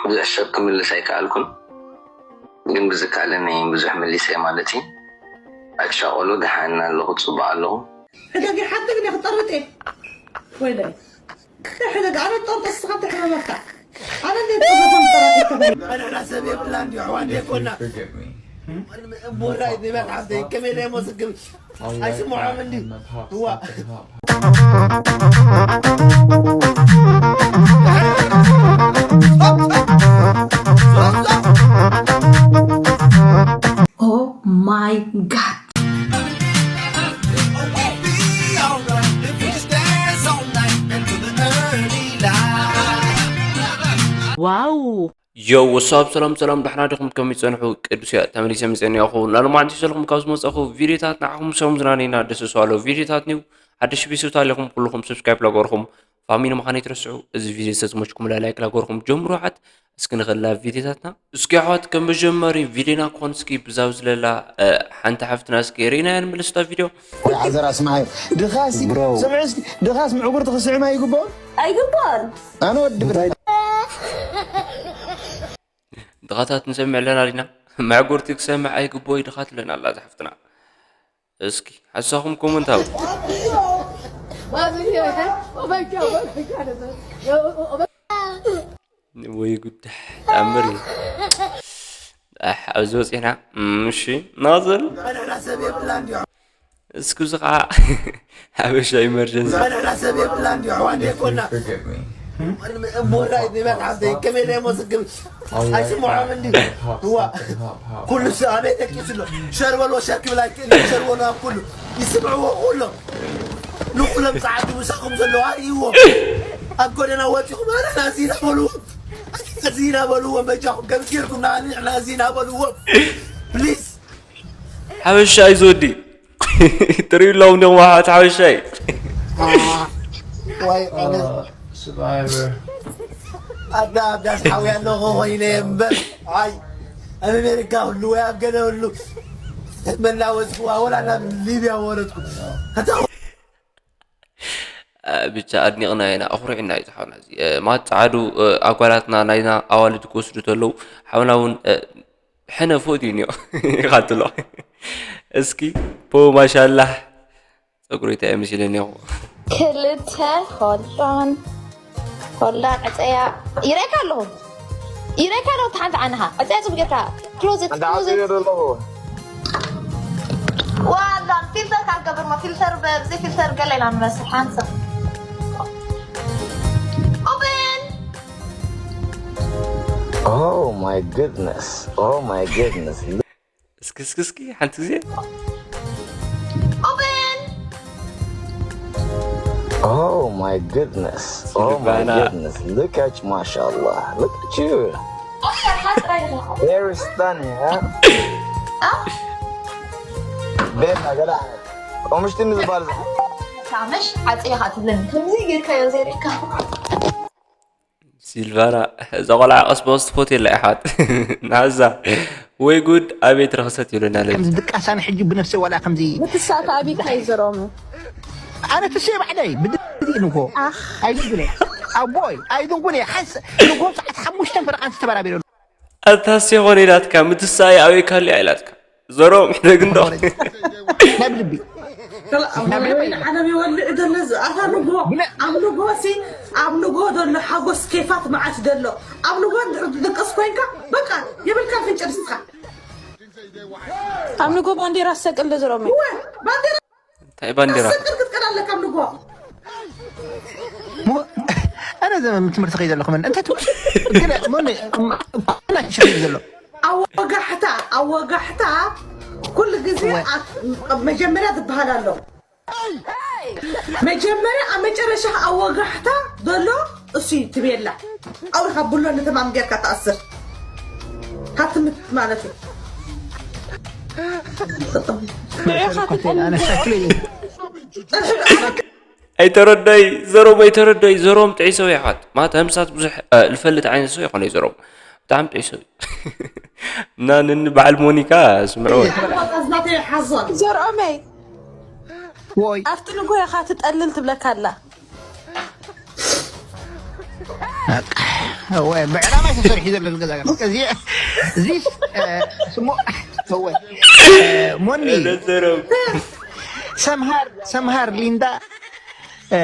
ብዙሕ ሰብ ክምልስ ኣይከኣልኩን፣ ግን ብዝከኣለኒ ብዙሕ መሊሰ ማለት እዩ። ኣይትሻቐሉ፣ ደሓን ኣለኹ፣ ጽቡቕ ኣለኹ። ሕደግ ሓንቲ ግን ክጠርጥ እየ። ወይለይ። ሕደግ ኣነ ጠርጠ ስኻ ትሕመመካ። ኣነ እንዴት ተዘፈን ጠራጥ ይከብድ። ኣነ ራሰብ የብላ እንዲ ኣሕዋ እንዴ ኮና። እምቦራ ይበል ሓፍተይ፣ ከመይ ኢለ እሞ ስግም ኣይስምዖም እንዲ። እዋ። Oh my God. Wow. ዮ፣ ወሳብ፣ ሰላም ሰላም፣ ዳሕና ዲኹም? ከመይ ጸንሑ? ቅዱስ እያ ተመሊሰ መጸኒ ያኹ። ናሎማዓንቲ ዘለኹም ካብ ዝመጸኹ ቪዲዮታት ንዓኹም ሰሙን ዝናነይና ደስ ዝሰዋሎ ቪዲዮታት ኒው። ሓድሽ ቢሱታ ኣለኹም ኩልኹም ሰብስክራይብ ላገርኹም ፋሚሊ ምዃን ኣይትረስዑ። እዚ ቪዲዮ ዝተዝመችኩም ላይክ ላገርኹም ጀምሩ ሓት። እስኪ ንኸላ ቪዲዮታትና። እስኪ ኣሕዋት ከም መጀመሪ ቪዲዮና ክኾን እስኪ ብዛው ዝለላ፣ እ፣ ሓንቲ ሓፍትና እስኪ ሪና እያ ንምልስታ ቪዲዮ። ወይ ዓዘራ ስማዒ። ድኻ እስኪ፣ ብሮ። ስምዒ እስኪ፣ ድኻስ ምዕጉርቲ ክስዕም ኣይግብኦን? ኣይግብኦን። ኣነ ወዲ ብረ። ድኻታት ንሰምዕ ኣለና ዲና? መዕጉርቲ ክሰምዕ ኣይግብኦይ ድኻ ትብለና ኣላ እዛ ሓፍትና። እስኪ ሓሳኹም ኮመንት ሃቡ። ወይ ጉድ፣ ተኣምር እዩ። ኣሕ፣ ኣብዚ በፂሕና። እም፣ እሺ፣ ናዘል። እስኪ፣ እዚ ኸዓ ሓበሻ ኢመርጀንሲ። ሰብ የብላ እንዲ ኣሕዋ እንዴ ኮና። እምቦራ ይበል ሓፍተይ፣ ከመይ ኢለ እሞ ስግም ኣይስምዖም እንዲ። እዋ። ኩሉ ሰብ ኣበይ ደቂሱ ኣሎ? ሸር በልዎ፣ ሸር ክብል ኣይክእልን። ሸር በልዎ ኣብ ኩሉ። ይስምዕዎ ኩሎም። ንኩሎም ጻዓዱ ምሳኹም ዘለዉ ኣርእይዎም። ኣብ ጎደና ወጺኹም ኣረ ናዚና በልዎም። ናዚና በልዎም በጃኹም። ከምዚ ጌርኩም ንዓና ናዚና በልዎም። ፕሊዝ። ሓበሻ እዩ ዝወዲ። ትርእዩ ኣለኹም ዲኹም ኣሕዋት ሓበሻ እዩ። ዋይ፣ ኣነ Survivor። ኣዳ፣ ኣዳ፣ ሓውያ ኣለኹ ኮይነ እምበር። ኣይ፣ ኣብ ኣሜሪካ ሁሉ ወይ ኣብ ገለ ሁሉ መላወስኩ፣ ወላ ናብ ሊብያ ወረድኩ። ከታ እ፣ ብቻ ኣድኒቕና ኢና፣ ኣኹሪዕና እዩ ዝሓውና እዚ። እ፣ ማት ጸዓዱ፣ እ፣ ኣጓላትና ናይና ኣዋልድ ክወስዱ ተለዉ፣ ሓውና እውን፣ እ፣ ሕነ ፎት እዩ እኒኦ። ይኻትሎ። እስኪ፣ ፖ ማሻላህ። ጸጉሪ እንታይ መሲለ እኒኦ? ክልተ hold on። hold on፣ ዕጸያ። ይረእካ ኣለኹ። ይረእካ ኣለኹ፣ እቲ ሓንቲ ዓንኻ። ዕጸያ ጽቡቅ ጌርካ። ክሎዝ ኢት፣ ኣንተ ክሎዝ ዓጽየ ኢት። ዘለኹ። ዋላ፣ ፊልተር ካብ ገብር፣ ማ ፊልተር፣ ብዘይ ፊልተር ገለ ኢና ንመስል፣ ሓንሳብ። ኦፕን። Oh my goodness. Oh my goodness. እስኪ፣ እስኪ፣ እስኪ፣ ሓንቲ ግዜ። ኦፕን። Oh my goodness. Oh my ሲልቫና። Goodness. Look at you, mashallah. Look at you. ኦኬ፣ ሓጥራ ይኸ። Very stunning, huh? አ? ቤና ገዳ። ቆምሽቲ ንዝባል ዝሓ- ካመሽ፣ ሓፂ ኢኻ ትብለኒ። ከምዚ ጌርካዮ ዘይርካ። ሲልቫና፣ እዛ ቆልዓ ቀስ ብቐስ ትፎት የላ ይሓት። ናዛ፣ ወይ ጉድ፣ ኣቤት ረኽሰት ይብለና ለዚ። ከምዚ ድቃስ ኣነ ሕጂ ብነፍሰይ ዋላ ከምዚ ምትሳእቲ ኣቢካ እዩ ዘሮሙ። ኣነ ትስየ ባዕለይ፣ ብድዲ ንጎ። ኣኽ። ኣይድንጉነ። ኣቦይ፣ ኣይድንጉነ። ሓስ-፣ ንጎ ሰዓት ሓሙሽተን ፈረቓን ዝተበራበረ። ኣታስ የኾነ ኢላትካ፣ ምትሳእይ ኣበይ ካሊኣ ኢላትካ። ዘሮም ሕደግ እንዶ። ናብ ልቢ። ናብ ልቢ። ወይኒ ዓለም ይወልዕ ዘሎ እዚ። ኣታ ንጎ፣ ብለ- ኣብ ንጎ ሲ፣ ኣብ ንጎ ዘሎ ሓጎስ ኬፋት መዓት ዘሎ። ኣብ ንጎ ድቅስ ኮይንካ፣ በቃ፣ የብልካ ፍንጭ ንስኻ። ኣብ ንጎ ባንዴራ ሰቅል ዶ ዘሮም? እወ፣ ባንዴራ እንታይ ባንዴራ? ሰቅል ክትቀል ኣለካ ኣብ ንጎ። ሞ-፣ ኣነ ዘመን ትምህርቲ ከይደ ኣለኹ፣ መን እንታይ ትብል? ግን ሞኒ፣ ም-፣ ኮና ሽኺ ዘሎ። ኣወጋሕታ፣ ኣወጋሕታ ኩሉ ግዜ እወ። ኣብ፣ ኣብ መጀመርያ ዝበሃል ኣሎ። መጀመርያ ኣብ መጨረሻ ኣወጋሕታ ዘሎ እሱ እዩ ትቤላ። ኣውሪ ካብ ብሎ ንተማም ጌርካ ትኣስር። ሃትምት ማለት እዩ። ንዕኻ ትጠልም። ኣነ ሸክሊ እዩ። ኣይተረዳይ ዘሮም፣ ኣይተረዳይ ዘሮም ጥዒ ሰብ ይሓት። ማታ ምሳት ብዙሕ፣ እ፣ ልፈልጥ ዓይነት ሰብ ይኾነ ዘሮም። ብጣዕሚ ጥዒ ሰብ። እና ንኒ በዓል ሞኒካ ስምዕዎ። ዘሮመይ። ወይ። ኣብቲ ንጎ ኢኻ ትጠልል ትብለካ ኣላ። በቃ። እወ፣ ብዕላማ እዩ ተሰሪሑ ዘሎ እዚ ገዛ። እዚ፣ እዚ፣ እ፣ ስሙ፣ እወ፣ እ፣ ሞኒ፣ ሰምሃር፣ ሰምሃር ሊንዳ፣ እ፣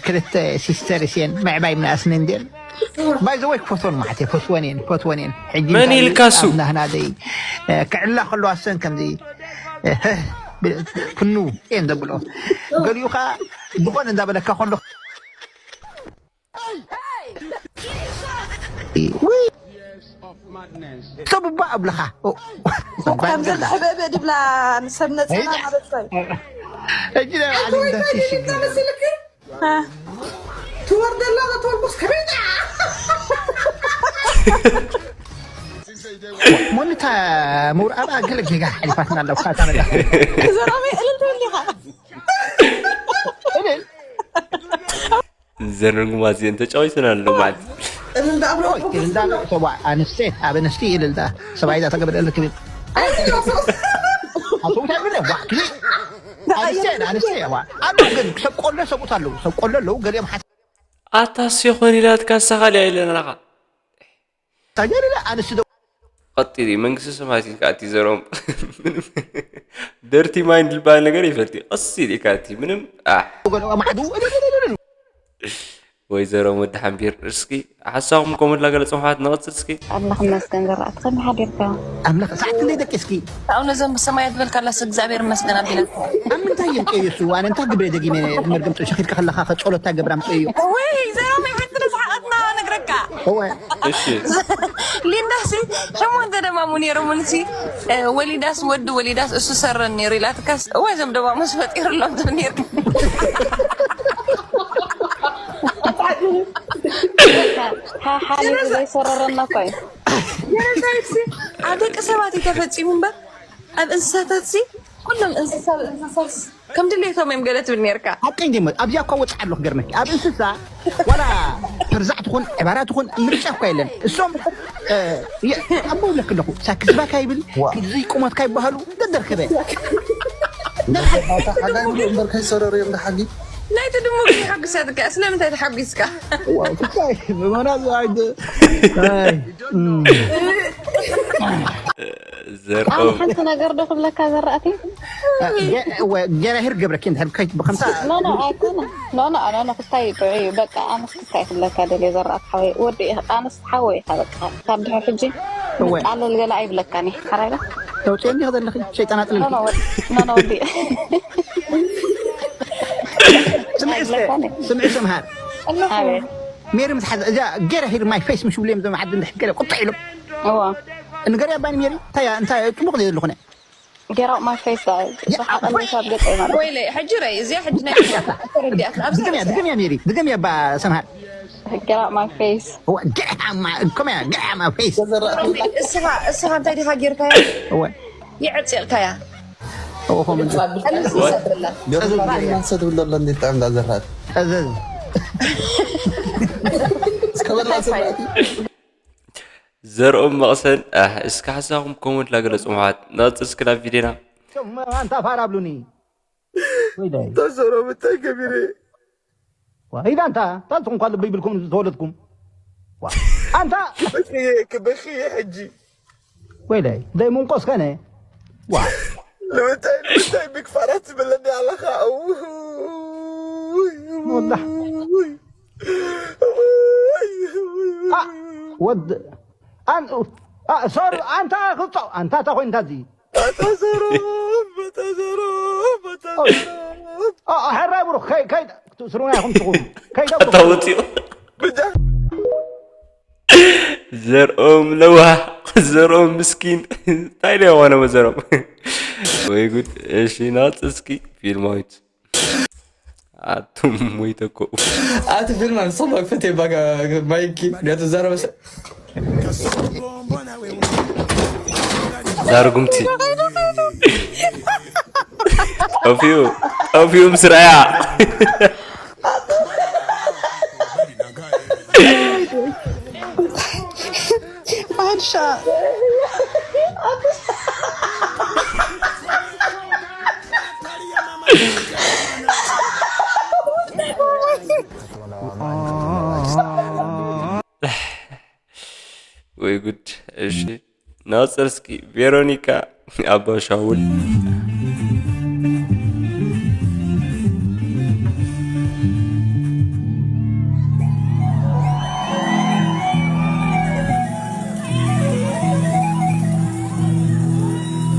ክልተ ሲስተርስ እየን፣ ምዕባይ ምንኣስን እንድየን። ባይ ዘ ወይ ክፈትወን ማለት እየ፣ ፈትወን እየን፣ ፈትወን እየን። ሕጂ መን እንታይ ኢልካ እሱ? ኣብ ናህና ደይ፣ እ፣ ክዕላ ከለዋ ሰን ከምዚ፣ እ፣ ብ-፣ ፍኑ እየን ዘብሎ። ገሊኡ ኸዓ ዝኾነ እንዳበለካ ከሎ ውይ፣ ሰብ እባ ኣብልኻ። ኦ፣ እባ ከምዘን ገዛ። ሕበበ ድብላ ንሰብ ነጸላ ማለት ኮይ። ሕጂ ናይ ባዕሉ እንታይ ሽግር? ትወርደላ ተወርኩስ ከመይ? ሞኒታ መውርኣባ ገለ ጌጋ ሓሊፋትና ኣለዉ። ካታ መጣ። ዘራሚ እልል ትብል ዲኻ? እልል። ዘረንጉማ እዚአን ተጫዊተን ኣሎ ማለት። እልል ዳኣ ብሎ ኦይ፣ እልል ዳኣ ብሎ፣ ሰብኣ ኣንስቴ፣ ኣብ ኣንስቲ እልል ዳኣ። ሰብኣይ ዳኣ ተገበደለ ክብል። ኣይ፣ ኣቶ እንታይ ብለ? ዋ፣ ክሊ። ኣንስቴ፣ ኣንስቴ፣ ዋ። ኣሎ ግን ሰብ ቆሎ ሰብኡት ኣለዉ። ሰብ ቆሎ ኣለዉ፣ ገሊኦም ሓስ- ኣታ ሴኾን ኢላትካ ንስኻ ሊያ ኢለናኻ። ታዲያ ሌላ ኣንስቲ ዶ ቀጢሊ መንግስቲ ሰማያት ኢልካ ኣቲ ዘሮም። ምንም ደርቲ ማይንድ ዝበሃል ነገር ይፈልጥ እዩ። ቀስ ኢልካ ኣቲ ምንም፣ ኣሕ። ገለ ማዕዱ ወይዘሮ ወዲ ሓምቢር፣ እስኪ ሓሳብኩም ኮመንት ላገለ ጽሑፋት ንቐጽል እስኪ። ኣምላኽ ይመስገን። ዘራእቲ ከመይ ሓዲርካ? ኣምላኽ፣ ሰዓት ክንደይ ደቂስኪ? ኣቡነ ዘንበሰማያት በልካላስ እግዚኣብሔር ይመስገን ኣቢላትካ። ኣብ ምንታይ እዮም ቀየሱ? ኣነ እንታይ ግብረ ደጊመ መርገም ጥንሲ ኺድካ ከለኻ ኸ ጸሎት እንታይ ገብራ ምጽእ እዩ? ወይ ዘሮም ሓንቲ ነስሓቐትና ነግረካ። እወ። እሺ። ሊንዳሲ ሸሞንተ ደማሙ ነይሮምንሲ፣ እ፣ ወሊዳስ ወዲ ወሊዳስ እሱ ሰረን ነይሩ ኢላትካስ፣ እወ፣ እዞም ደማሙስ ፈጢሩሎም ትብል ነይርካ። ሓ-፣ ሓሊፉ ዘይሰረረና እኮ እዩ። ጀኖሳይድሲ ኣብ ደቂ ሰባት እዩ ተፈጺሙ እምበር፣ ኣብ እንስሳታትሲ፣ ኩሎም እንስሳ፣ እንስሳስ ከም ድሌቶም እዮም ገለ ትብል ነርካ። ሓቀኝ ደሞ ኣብዚኣ እኳ ወጽዓ ኣለኹ ገርመኪ። ኣብ እንስሳ ዋላ ፈርዛዕ ትኹን ዕባራ ትኹን ምርጫ እኳ የለን። እሶም፣ እ፣ የ-፣ ኣቦ ይብለክ ኣለኹ። ሳክስባካ ይብል፣ ዋ። እዚ ቁመትካ ይበሃሉ፣ ደደርከበ። ኣታ ሓጋይ ብሎ እምበር ከይሰረሩ እዮም ደሓጊ። ናይቲ ድሙ ግን ሓጉሳትካ፣ ስለምንታይ ተሓጒስካ? ዋው፣ ክታይ፣ ብመናዝ ኣይደ-፣ ኣይ፣ እም። ኣነ ዘርኦም። ሓንቲ ነገር ዶ ክብለካ ዘራእቲ? ገ-፣ ወ-፣ ገራሂር ገብረኪ እንድሕር ከይት-፣ ብኸምሳ ኖ፣ ኖ፣ ኣይኮነ። ኖ፣ ኖ፣ ኖ፣ ኖ፣ ክታይ ጥዑይ እዩ። በቃ፣ ኣነስ ክታይ ክብለካ ደልየ ዘራእቲ ሓወይ። ወዲ ኢኻ፣ ኣነስ ሓወይ ኢኻ፣ በቃ። ካብ ድሕር ሕጂ እወ። ንጣለል ገለ ኣይብለካን እየ። ሓራይ ዶ? ተውፅየኒ ዘለኺ፣ ሸይጣን ኖ፣ ኣጥልልኪ። ኖ፣ ወዲ፣ ኖ፣ ኖ፣ ወዲ። ስምዒ እስከ፣ ኣይብለካን እየ። ስምዒ ስምሃር። ኣለኹ። ኣቤት። ሜሪ ምስ ሓዘ-፣ እዛ ገራሂር ማይ ፌስ ምሽ ብልዮም ዘም ዓዲ እንድሕር ገለ ቁጥዕ ኢሎም። እዋ። ንገርያ ባኒ ሜሪ፣ እንታይ እያ፣ እንታይ እያ፣ ጽቡቕ ዘየሉ ኾነ። Get out my face፣ ያ፣ እዛ ሓቐን ኣቦይ። ካብ ገጸይ ማለት። ወይለይ፣ ሕጂ ረይ፣ እዚኣ ሕጂ ናይ ተረዲኣትና። ኣብዚ ድገምያ፣ ርእሲ። ድገምያ ሜሪ፣ ድገምያ ባ ሰምሃር። Get out my face። እዋ፣ get out my፣ come here, get out my face። እስኻ፣ እስኻ እንታይ ዲኻ ጌርካዮ? እዋ። የዕጽልካያ። እዋ፣ ኾመንት። ቀልስ ይሰብርላ። ገርማ ማንሰ ትብል ዘሎ እንዴት ጣዕም ዳዘራት። እዘዝ። እስከ በላ ሰማዕቲ። ዘርኦም መቕሰን፣ ኣሕ፣ እስከ ሓሳኹም ኮመንት ላገለጹ ምሓት። ንቐጽል እስከ ናብ ቪድዮና። ኣንታ ፋራ ብሉኒ። ወይዳይ። ተዘሮ ምታይ ገቢረ? ዋ፣ ኢዳ ኣንታ፣ ታንትኹም እኳ ልቢ ይብልኩም ዝተወለድኩም። ዋ፣ ኣንታ። ብኽየ፣ ክብኽየ ሕጂ። ወይዳይ፣ ደይ ምንቆስ ከነ። ዋ። ንምንታይ፣ ንምንታይ ብክፋራት ትብለኒ ኣለኻ? እውይ፣ ወላ። እውይ፣ እውይ፣ አ፣ እውይ። ወድ-፣ ኣን-፣ አ፣ ሶሪ፣ ኣንታ ክጾ-፣ ኣንታ እታ ኮይንካ እዚ። ኣታ ዘሮም፣ ኣታ ዘሮም፣ ኣታ ኦይ። ዘሮም። ኦ፣ ሕራይ ብሩኽ፣ ከይ-፣ ከይ-፣ ትእስሩና ኢኹም ትኹኑ። ከይደብሩ። ኣታ ወፂኡ። ብጃ-፣ ዘርኦም ለዋህ፣ ዘርኦም ምስኪን። እንታይ ደይ ኾነ ዘርኦም? ወይ ጉድ። እሺ፣ ናጽ እስኪ ፊልማዊት። ኣቱም ሞይተኮ። ኣቲ ፊልም ኣንስቶ መክፈት የባጋ ማይኪ፣ ገቱ ዘረበሰ። ዛርጉምቲ። ጠፊኡ፣ ጠፊኡ ምስ ረኣያ። ኣንሻ። ወይ ጉድ። እሺ፣ ናጽር እስኪ። ቬሮኒካ፣ ኣባ ሻውል።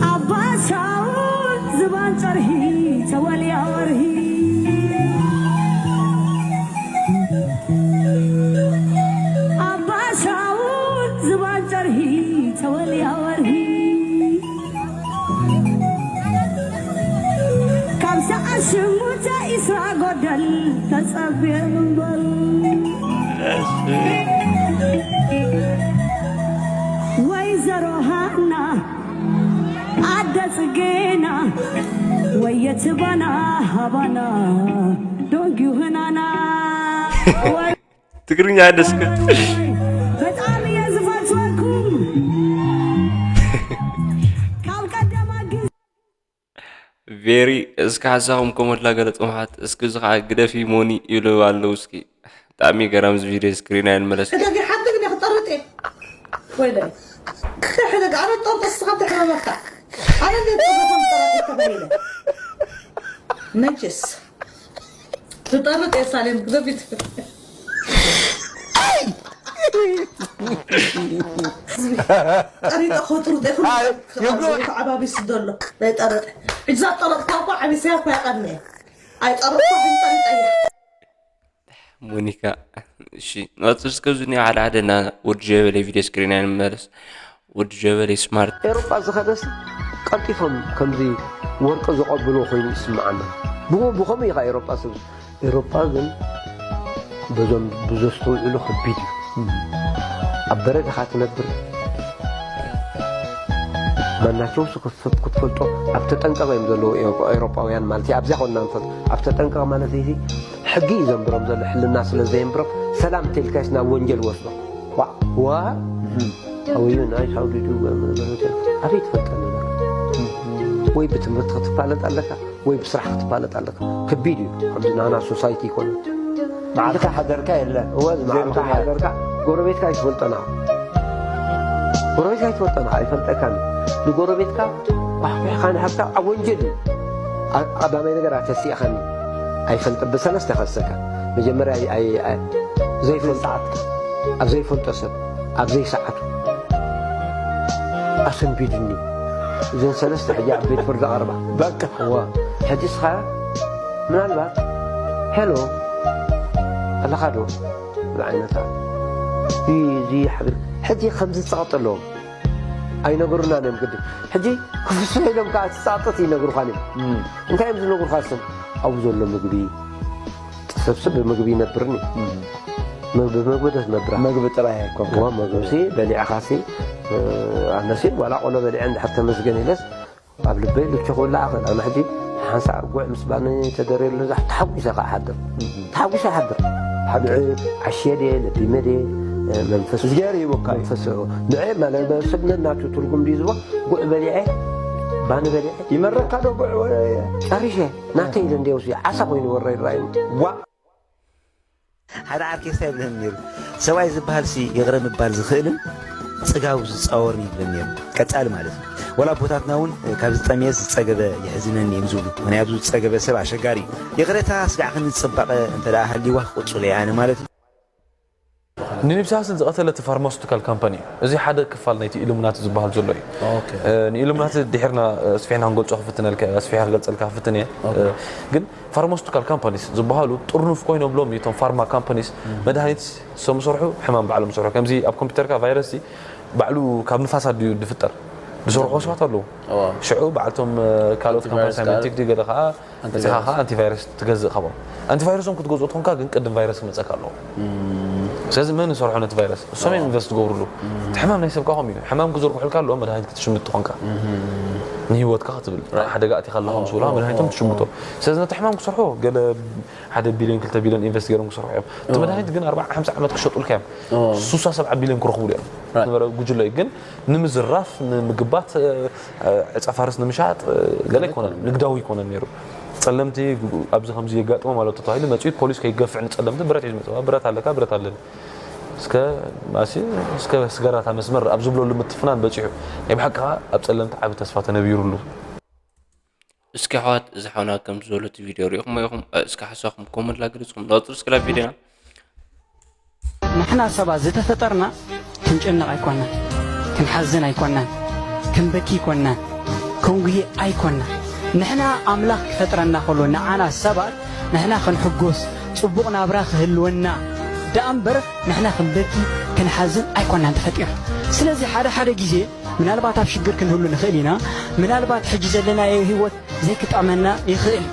ኣባ ሻውል ዝባን ጨርሂ ተወልያ ወርሂ። ኣባ ሻውል ዝባን ጨርሂ ተወልያ ወርሂ። ካብ ሰዓት ሽሙተ ኢስራ ጎደል ተጸብየ ምንበር። ወይዘሮ ሃና ኣደ ጽጌና ወየትባና ሃባና ዶንጊዩ ህናና። ትግርኛ ደስ ክብል። በጣም እየ ዝፈትወኩም። ካብ ቀደማ ግዜ ቬሪ፣ እስኪ ሓሳኹም ኮመንት ላገለ ጽምሓት፣ እስኪ እዚ ኸዓ ግደፊ ሞኒ ይብሉ ኣለዉ። እስኪ ብጣዕሚ ገራሚ እዚ ቪድዮ ስክሪን ኣይንመለስ። ሕደግ ሓደግ ዲኻ ጠርጥ እየ። ወይለይ። ሕደግ ኣረ ጠርጥ እስኻ ትሕረበካ። ኣረ እንዴት ጠርጥ ጠርጥ ተባይለ። ነጭስ። ትጠርጥ እየ ሳሌም ግደፊት። ጠሪጠ ከጥሩ ደ ኩሉ ኣይ፣ ይብሉ። ተዓባቢስ ዘሎ ናይ ጠረጠ። እዛ ጠረጥካ እኮ ዓቢስያ እኮ ያቀነ። ኣይ ጠረጥካ ግን ጠሪጠያ። ሞኒካ፣ እሺ፣ ንቐጽል እስከ እዚ ናይ ሓደ ሓደ እና ወዲ ጀበለ ቪድዮ ስክሪን ኣይንመለስ። ወዲ ጀበለ ስማርት። ኤሮጳ ዝኸደስ ቀልጢፎም ከምዚ ወርቂ ዝቐብሉ ኮይኑ ይስምዓና። ብኸ-፣ ብኸመይ ኢኻ ኤሮጳ ሰብ ኤውሮጳ ግን በዞም ብዘስተውዕሉ ከቢድ እዩ። ኣብ በረድ ኢኻ ትነብር። ማናቸውስ ክትፍ-፣ ክትፈልጦ ኣብ ተጠንቀቕ እዮም ዘለዉ ኤውሮ-፣ ኤውሮጳውያን ማለት እዩ። ኣብዚኣ ኮንና ንፈልጦ። ኣብ ተጠንቀቕ ማለት እዚ ሕጊ እዩ ዘንብሮም ዘሎ፣ ሕልና ስለ ዘየንብሮም ሰላም እንተኢልካስ ናብ ወንጀል ወስዶ። ዋ፣ ዋ፣ how are you? Nice, how do you do? ኣበይ ትፈልጠኒ? ወይ ብትምህርቲ ክትፋለጥ ኣለካ። ወይ ብስራሕ ክትፋለጥ ኣለካ። ከቢድ እዩ። ከምዚ ናና ሶሳይቲ ይኮነ። መዓልቲ ሓደርካ የለን። እወ፣ መዓልቲ ዘይምኽንያት። ሓደርካ ጎረቤትካ ኣይትፈልጠና። ጎረቤትካ ኣይትፈልጠና፣ ኣይፈልጠካን። ንጎረቤትካ ኳሕኳሕካ ንሃብካ ኣብ ወንጀል እዩ። ኣ-፣ ቀዳማይ ነገር ኣተሲእኻኒ። ኣይፈልጥ፣ ብሰለስተ ከሰካ። መጀመርያ ኣይ-፣ ኣይ-፣ ኣይ-፣ ዘይፈልጦ፣ ኣብ ዘይፈልጦ ሰብ፣ ኣብ ዘይሰዓቱ። ኣሰንቢድኒ። እዘን ሰለስተ ሕጂ ኣብ ቤት ፍርዲ ቀርባ። በቃ። እዋ። ሕጂ እስኻ ምናልባት፣ "ሄሎ፣ ኣለኻ ዶ?" ዝዓይነታ። እዚ፣ እዚ ሓቢር-፣ ሕጂ ከምዚ ጸቕጢ ኣለዎም። ኣይነገሩናን እዮም ግዲ። ሕጂ ክፍስሑ ኢሎም ከኣ እቲ ጸቕጢ ይነግሩኻን እዮም። እም። እንታይ እዮም ዝነግሩኻ እሶም? ኣብኡ ዘሎ ምግቢ፣ ሰብ ሰብ ብምግቢ ይነብርኒ። እም። ምግቢ፣ ምግቢ ዶ ትነብራ? ምግቢ ጥራይ ኣይኮንካ። እዋ፣ ምግብሲ በሊዕኻሲ፣ እ፣ ኣነሲ ዋላ ቆሎ በሊዐ እንድሕር ተመስገን ኢለስ፣ ኣብ ልበይ ልቸኹ ለኣኸ። ኣነ ሕጂ ሓንሳእ ጉዕ ምስ ባኒ ተደርየሉ እዛ ተሓጒሰ ከኣ ሓድር። እም። ተሓጒሰ ሓድር። ሓቂ። ንዕ ዓሽየ ድየ፣ ለቢመ ድየ፣ እ፣ መንፈስ፣ እግዚኣብሔር ይህበካ እዩ። መንፈስ፣ ንዕ ማለት ሰብ ነናቱ ትርጉም ድዩ ዝህቦ? ጉዕ በሊዐ፣ ባኒ በሊዐ። ይመረካ ዶ ጉዕ ወ-፣ ጨሪሸ። ናተይ ኢለ እንድየ ወስየ፣ ዓሳ ኮይኑ ወረ ይረኣየኒ። ዋእ! ሓደ ዓርከይ እንታይ ይብለኒ ነይሩ? ሰብኣይ ዝበሃልሲ ይቕረ ምባል ዝኽእልን ጽጋቡ ዝጻወርን እዩ ይብለኒ ነይሩ። ቀጻሊ ማለት እዩ። ወላ ኣቦታትና እውን ካብ ዝጠምየ ዝጸገበ ይሕዝነኒ እዮም ዝብሉ። ምኽንያቱ ዝጸገበ ሰብ ኣሸጋሪ እዩ። ይቕረታ ስጋዕክኒ ጽባቐ እንተ ደኣ ሃልይዋ ክቕጽሎ እየ ኣነ ማለት እዩ። ንኒብሳስን ዝቐተለ እቲ ፋርማሱቲካል ካምፓኒ እዩ። እዚ ሓደ ክፋል ናይቲ ኢሉሚናቲ ዝበሃል ዘሎ እዩ። ኦኬ። እ፣ ንኢሉሚናቲ ድሒርና፣ እ፣ ኣስፊሕና ክንገልጾ ክፍትነልካ፣ ኣስፊሐ ክገልጸልካ ክፍትን እየ። ኦኬ። እ፣ ግን ፋርማሱቲካል ካምፓኒስ ዝበሃሉ ጥርኑፍ ኮይኖም ሎሚ እቶም ፋርማ ካምፓኒስ እም። መድሃኒት ሰም ዝሰርሑ ሕማም ባዕሎም ዝሰርሑ። ከምዚ ኣብ ኮምፒውተርካ ቫይረስ ባዕሉ ካብ ንፋሳት ድዩ ዝፍጠር? ዝሰርሑ እም። ሰባት ኣለዉ። እዋ። ሽዑ በዓልቶም፣ እ፣ ካልኦት ኣንቲቫይረስ ካምፓኒ ሳይመንቲክ ካልእ? ድዩ ገለ ከኣ ኣንቲቫይረስ። መጺኻ ከኣ ኣንቲቫይረስ ትገዝእ ካብኦም። ኣንቲቫይረሶም ክትገዝኦ ትኾንካ ግን ቅድም ቫይረስ ክመጸካ ኣለዎ። እም። ስለዚ መን ዝሰርሖ ነቲ ቫይረስ? እሶም እዮም ኣዋ። ኢንቨስት ዝገብሩሉ። እም። እቲ ሕማም ናይ ሰብ ከኣ ከምኡ እዩ። ሕማም ክዝርግሑልካ ኣለዎም መድሃኒት ክትሽምት ትኾንካ። እም። ንህይወትካ ክትብል። ራይት። ሓደጋ ኣቲኻ ኣለኻ ምስ በልዋ ኣዋ፣ መድሃኒቶም ኣዋ፣ ትሽምቶ። ኣዋ። ስለዚ ነቲ ሕማም ክሰርሖ ገለ ሓደ ቢልዮን፣ ክልተ ቢልዮን ኢንቨስት ገይሮም ክሰርሑ እዮም። እቲ እዋ። መድሃኒት ግን ኣርብዓ ሓምሳ ዓመት ክሸጡልካ እዮም። እዋ። ሱሳ ሰብዓ ቢልዮን ክረኽቡሉ እዮም። ራይት። ዝነበረ ጉጅለ እዩ። ግን ንምዝራፍ፣ ንምግባት፣ እ፣ እ፣ ዕጸ ፋርስ ንምሻጥ፣ እ፣ ገለ ኣይኮነን። ኣይኮነን። ንግዳዊ ኣይኮነን ነይሩ። ጸለምቲ ኣብዚ ከምዚ የጋጥሞም ኣሎ ተባሂሉ መጺኡ ፖሊስ ከይገፍዕ ንጸለምቲ ብረት ሒዙ መጺኡ። ብረት ኣለካ፣ ብረት ኣለኒ። እስከ ማሲ እስከ ስገራታ መስመር ኣብ ዝብለሉ ምትፍናን በጺሑ፣ ናይ ብሓቂ ከኣ ኣብ ጸለምቲ ዓቢ ተስፋ ተነቢሩሉ። እስኪ ኣሕዋት፣ እዚ ሓውና ከም ዝበሎ እቲ ቪድዮ ሪኢኹሞ ኢኹም። እስኪ ሓሳብኩም ኮመንት ላግለጽኩም ንቐጽል እስኪ ናብ ቪድዮና። ንሕና ሰባት ዝተፈጠርና ክንጭነቕ ኣይኮናን፣ ክንሓዝን ኣይኮናን፣ ክንበኪ ኣይኮናን፣ ክንጉሂ ኣይኮናን። ንሕና ኣምላኽ ክፈጥረና ከሎ ንዓና ሰባት ንሕና ክንሕጎስ፣ ጽቡቕ ናብራ ክህልወና ደኣ እምበር ንሕና ክንበኪ ክንሓዝን ኣይኮናን ተፈጢርና። ስለዚ ሓደ ሓደ ግዜ ምናልባት ኣብ ሽግር ክንህሉ ንኽእል ኢና። ምናልባት ሕጂ ዘለናዮ ህይወት ዘይክጥዕመና ይኽእል።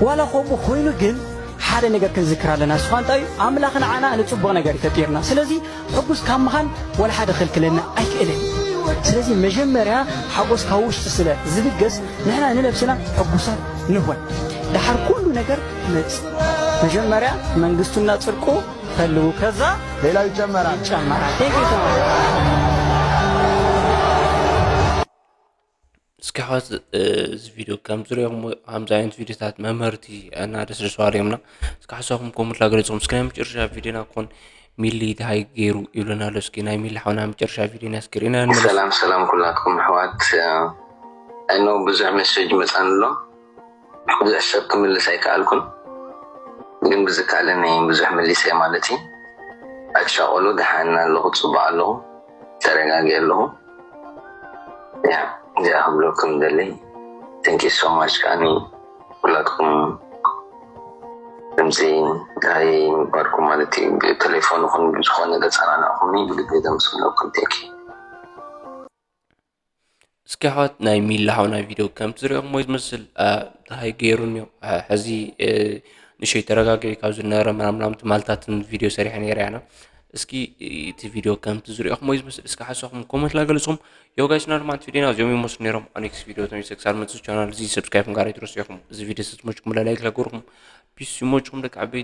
ዋላ ከምኡ ኮይኑ ግን ሓደ ነገር ክንዝክር ኣለና። ንሱ እንታይ እዩ? ኣምላኽ ንዓና ንጽቡቕ ነገር እዩ ፈጢርና። ስለዚ ሕጉስ ካብ ምዃን ዋላ ሓደ ክልክለና ኣይክእልን። ስለዚ መጀመርያ ሓጎስ ካብ ውሽጢ ስለ ዝብገስ ንሕና ንነብስና ሕጉሳት ንኾን። ደሓር ኩሉ ነገር ክመጽእ መጀመርያ መንግስቱና ጽድቁ ፈልዉ፣ ከዛ ሌላው ይጨመራል። ይጨመራል። Thank you so much። እስኪ ኣሕዋት፣ እዚ ቪድዮ ከም ዝሪኦኹም ከምዚ ዓይነት ቪድዮታት መምህርቲ እናደስደስዋ ሪኦምና። እስኪ ሓሳብኩም ኮመንት ላገለጽኩም። እስኪ ናይ መጨረሻ ቪድዮና ክኾን ሚሊ እንታይ ገይሩ ይብለና ኣሎ። እስኪ ናይ ሚሊ ሓውና መጨረሻ ቪድዮና እስኪ ሪእና ንመለስ። ሰላም ሰላም ኩላትኩም ኣሕዋት። እኖ ብዙሕ ሜሴጅ መጻኒ ኣሎ። ብዙሕ ሰብ ክምልስ ኣይከኣልኩን፣ ግን ብዝከኣለኒ ብዙሕ መሊሰ ማለት እዩ። ኣይትሻቐሉ፣ ደሓን ኣለኹ፣ ጽቡቕ ኣለኹ፣ ተረጋጊ ኣለኹ። ያ እዚኣ ክብለኩም ደሊ። Thank you so much ከኣኒ ኩላትኩም ድምፂ ኣይምባርኩም ማለት እዩ። ብቴሌፎን ይኹን ብዝኾነ ዘጸናናዕኩምኒ ብልቢ ዘመስግነኩም። Thank you። እስኪ ኣሕዋት ናይ ሚሊ ሓውና ቪድዮ ከምቲ ዝሪኦኹሞ ዝመስል እንታይ ገይሩ እኒኦ። ሕዚ ንእሽተይ ተረጋጊዑ ካብ ዝነበረ ምናምን ትማልታትን ቪድዮ ሰሪሐ ነይረ ያና። እስኪ እቲ ቪድዮ ከምቲ ዝሪኦኹሞ ዝመስል እስኪ ሓሳብኩም ኮመንት ላገለጽኩም። ዮ ጋይስ፣ ናድማት ቪድዮና እዚኦም ይመስሉ ነይሮም። ኣብ ኔክስት ቪድዮ ተመልሰ ክሳብ መጽእ ቻናል እዚ ሰብስክራይብ ምግባር ኣይትረስዑ ኢኹም። እዚ ቪድዮ ስትመችኩም ላይክ ላገርኩም። ፒስ ይመችኩም ደቂ ዓበይቲ።